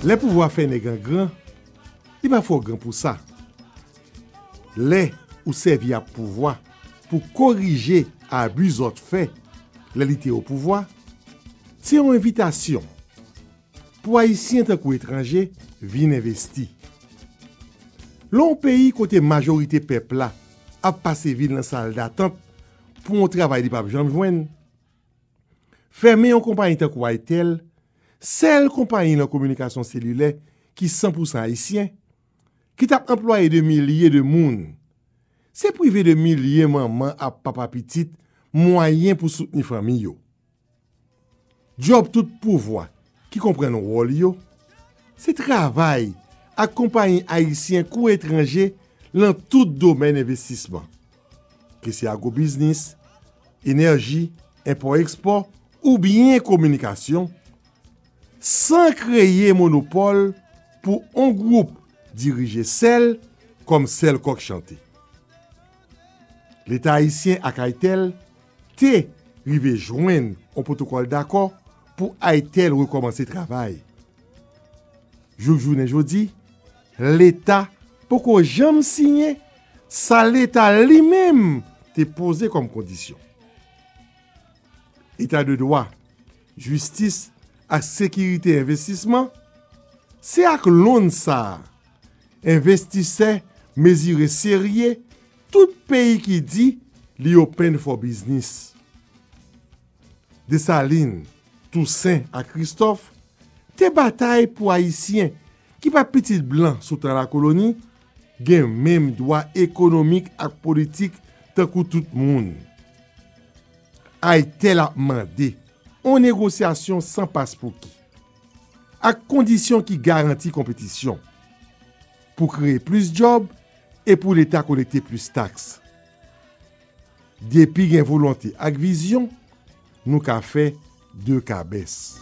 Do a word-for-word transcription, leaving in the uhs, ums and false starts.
Lè pouvwa fè nèg an gran, li pa fò gran pou sa. Lè ou sèvi ak pouvwa pou korije abi zòt fè lè li te o pouvwa, se yon envitasyon pou Ayisyen tankou etranje vin envesti. Lè yon peyi kote majorite pèp la ap pase vi l nan sal datant pou yon travay li p ap janm jwenn, fèmen yon konpayi tankou Itel, sèl konpayi nan kominikasyon selilè ki san pou san ayisyen, ki t ap anplwaye de milye de moun, se prive de milye manman ak papa pitit mwayen pou soutni fanmi yo. Djòb tout pouvwa ki konprann wòl yo, se travay ak konpayi ayisyen kou etranje lan tout domèn envestisman, ke se agwobiznis, enèji, enpò-ekspò oubyen kominikasyon, san kreye monopòl pou on gwoup dirije sèl kòm sèl kòk chante. Leta ayisyen ak Itel te rive jwenn on pwotokòl dakò pou Itel rekòmanse travay. Jouk jounen jodi, Leta poko janm siyen sa Leta li menm te poze kòm kondisyon. Eta de dwa, jistis ak sekirite envestisman, se ak lonn sa a envestisè mezire serye tout peyi ki di li open for business. Desalin, Tousen ak Kristòf te batay pou Ayisyen ki pa pitit blan sou tan lakoloni gen menm dwa ekonomik ak politik tankou tout moun. Itel ap mande on negosyasyon san paspouki, ak kondisyon ki garanti konpetisyon, pou kreye plis djòb e pou Leta kolekte plis taks. Depi gen volonte ak vizyon, nou ka fè de kabès.